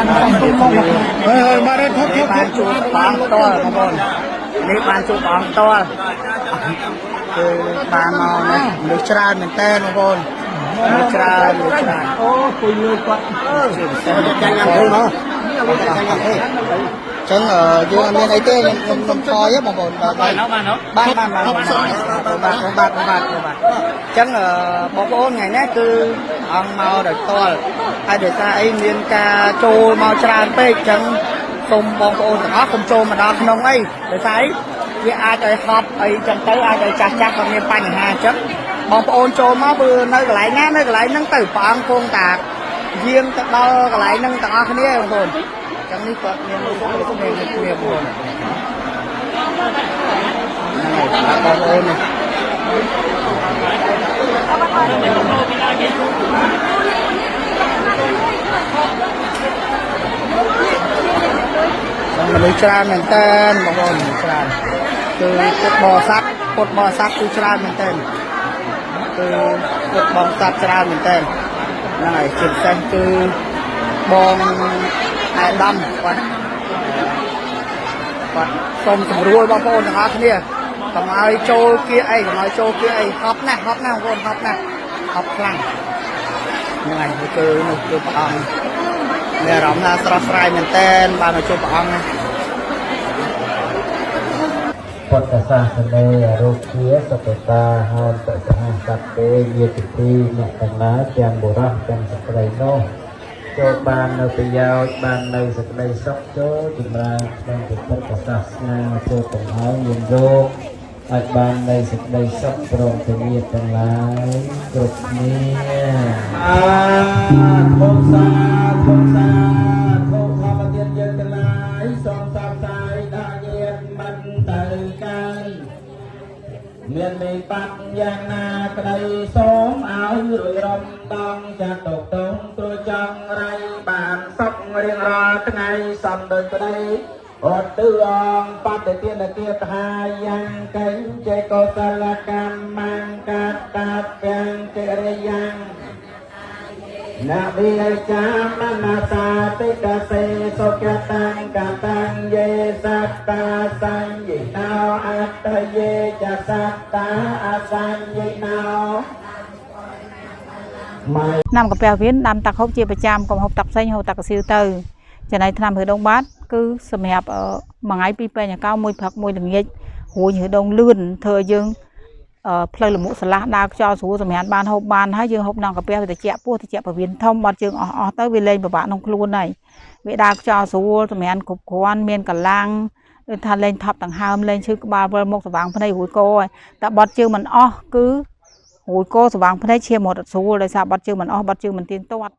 ហើយហើយមកដល់ធប់ធប់ បានជួបព្រះអង្គផ្ទាល់បងប្អូននេះបានជួបព្រះអង្គផ្ទាល់គឺបានមកនេះមនុស្សច្រើនមែនតើបងប្អូនមនុស្សច្រើនមនុស្សច្រើន អូពុយលុយគាត់ ជាពិសេស ចាញ់ញ៉ាំធ្វើមកចាញ់ញ៉ាំធ្វើ ចឹងយើងអត់មានអីទេខ្ញុំខ្ញុំខ្ញុំថយបងប្អូនបាទបានបានបានបានបាទបាទបាទបាទចឹងបងប្អូនថ្ងៃនេះគឺអង្គមកដោយផ្ទាល់ហើយដោយសារអីមានការចូលមកច្រើនពេកចឹងសូមបងប្អូនទាំងអស់កុំចូលមកដល់ក្នុងអីដោយសារអីវាអាចឲ្យហប់អីចឹងទៅអាចឲ្យចាស់ចាស់គាត់មានបញ្ហាចឹងបងប្អូនចូលមកគឺនៅកន្លែងណានៅកន្លែងហ្នឹងទៅព្រះអង្គគង់តាយាងទៅដល់កន្លែងហ្នឹងទាំងអស់គ្នាបងប្អូន ចឹងនេះគាត់មានគ្នាគ្នាបងហ្នឹងហើយបងប្អូននេះមនុស្សច្រើនមែនតើបងប្អូនច្រើនគឺពុទ្ធបរិស័ទពុទ្ធបរិស័ទគឺច្រើនមែនតើគឺពុទ្ធបរិស័ទច្រើនមែនតើហ្នឹងហើយជាពិសេសគឺបងអែដាមគាត់គាត់សូមស្រួលបងប្អូនទាំងអស់គ្នាកុំឲ្យចូលគៀកអីកុំឲ្យចូលគៀកអីហប់ណាស់ហប់ណាស់បងប្អូនហប់ណាស់ហប់ខ្លាំងហ្នឹងហើយគឺនោះគឺព្រះអង្គមានអារម្មណ៍ថាស្រស់ស្រាយមែនតែនបានមកជួបព្រះអង្គណា ពុទ្ធសាសនារោគាសុខតាហោតសហសត្វេញាតិទីអ្នកទាំងឡាយទាំងបុរសទាំងស្ត្រីនោះចូលបាននៅប្រយោជន៍បាននៅសេចក្តីសុខចូលចម្រើនក្នុងពុទ្ធសាសនាចូលទាំងហើយមានរោគឲ្យបាននៅសេចក្តីសុខព្រមទាំងញាតិទាំងឡាយគ្រប់គ្នា អាធុសាធុសាធុធម្មទានយើងទាំងឡាយសូមសបសាយដល់ញាតិមិនទៅកើយមានមេបាត់យ៉ាងណាក្តីសូមឲ្យរួចរំដងចាត់តុកតងត្រួចង់រៃបានសុខរៀងរាល់ថ្ងៃសំដូចក្តីអត់ទឺអងបតិទានគាថាយ៉ាងកេញចេកុសលកម្មង្កតាពាំងកិរិយ៉ាង នវិចាមនសាតិកសេសុគតាំងកតាំងយេសត្តាសញ្ញិណោអត្តយេចសត្តាអសញ្ញិណោមៃ ថ្នាំកាពះវៀនដាំទឹកហូបជាប្រចាំកុំហូបទឹកផ្សេងហូបទឹកកស៊ៀវទៅចំណែកថ្នាំឬដងបាតគឺសម្រាប់មួយថ្ងៃពីរពេញអកោមួយព្រឹកមួយល្ងាចរួញឬដងលឿនធ្វើឲ្យយើងផ្លូវលមុខស្រឡះដើរខ្យល់ស្រួលសម្រាប់បានហូបបានហើយយើងហូបថ្នាំកាពះវាត្រជាក់ពោះត្រជាក់ពវៀនធំបាត់ជើងអស់អស់ទៅវាលែងពិបាកក្នុងខ្លួនហើយវាដើរខ្យល់ស្រួលសម្រាប់គ្រប់គ្រាន់មានកម្លាំងដូចថាលែងថប់ដង្ហើមលែងឈឺក្បាលវិលមុខស្វាងភ្នែករួយកហើយតែបាត់ជើងមិនអស់គឺ រួយកស្វាងភ្នែកឈាមរត់អត់ស្រួលដោយសារបាត់ជើងមិនអស់បាត់ជើងមិនទៀងទាត់។